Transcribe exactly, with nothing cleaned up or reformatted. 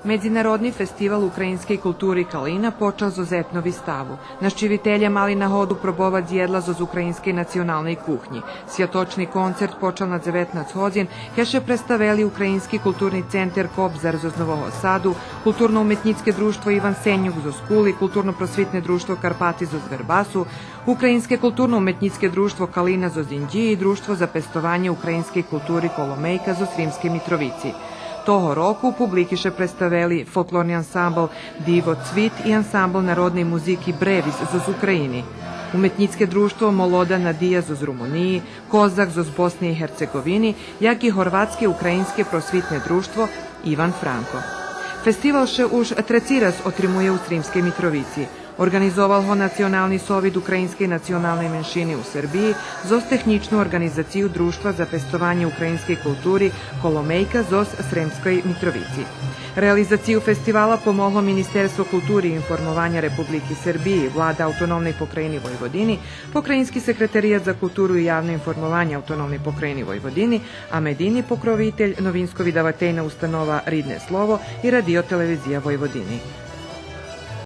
Медзинародни фестивал українскей култури Калина почал зоз етно виставу. Нащивителє мали нагоду пробовац єдла зоз українскей националней кухнї. Святочни концерт почал на дзеветнац годзин, кед ше представели Українски културни центер Кобзар зоз Нового Саду, Културно-уметнїцке дружтво Иван Сенюк зоз Кули, Културно-просвитне дружтво Карпати зоз Вербасу, Українске културно-уметнїцке дружтво Калина зоз Индїї и Дружтво за пестованє українскей култури Коломейка зоз Сримскей Митровици. Того року у публики ше представели фолклорни ансамбл Диво цвит и ансамбл народней музики Бревис зоз України, уметнїцке дружтво Молода надия зоз Румуниї, Козак зоз Босни и Герцеґовини, як и Горватске українске просвитне дружтво Иван Франко. Фестивал ше уж треци раз отримує у Сримскей Митровици. Орґанизовал го Национални совит українскей националней меншини у Сербиї зоз технїчну орґанизацию Дружтва за пестованє українскей култури Коломейка зоз Сремскей Митровици. Реализацию фестивала помогло Министерство култури и информованя Републики Сербиї, Влада Автономней покраїни Войводини, Покраїнски секретарият за културу и явне информованє Автономней покраїни Войводини, а медийни покровитель Новинско-видавательна установа Ридне слово и Радио-телевизия Войводини.